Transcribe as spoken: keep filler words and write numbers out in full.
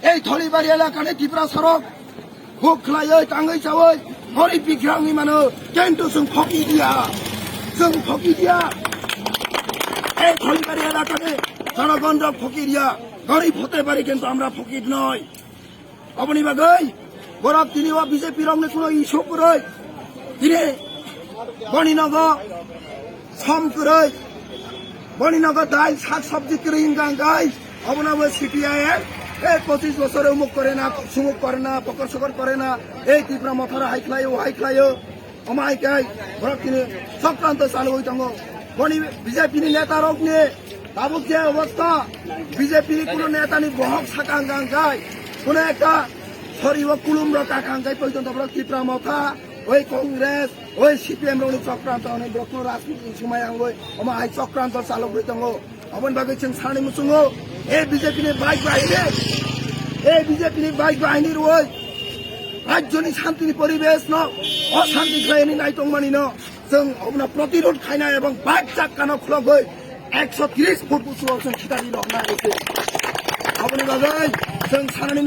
Ei Tholibari elakani Tiprasarok huk khlaiwi tangwi chawi gori bikrangwi mano, kintu chwng phoki dia, chwng phoki dia. Ei Tholibari elakani jonogonrok phoki dia, gori phote pari kintu amra phoki noi. Oboni bagwi borok tini o B J P rokni kuno issue kwrwi, tini boni nogo som kwrwi, boni nogo dal sak sabji kwrwi wngkha hwnkhe, obono bo C P I M ei pochis bosor umuk kore na, sumuk kore na, pokor sokor kore na, ei Tipra Motharo hai khlaio, hai khlaio. Omo hai khe borok tini chokranto chalwi tongo. Boni B J P ni neta rokni tabuk je obostha, B J P ni kuno neta ni bohok saka hwnkha hwnkhe, kuno ekta sori o kulum rok kaka hwnkhe poito borok Tipra Motha, oi Congress, oi C P M rokni chokranto hwnwi borok kuno rajniti ni swmai hangwi omo hai chokranto chalogwi tongo. Oboni bagwi chwng sanani muchungo, e B J P ni bike bahini, e B J P ni bike bahini rwoi rajyoni santini poribesh no oshanti khlaini naitongmani no chwng obono protirod khaina ebong bike chakkano khulogwi ekso tris foot uchuo chwng khitari rokna ese. Oboni bagwi chwng sanani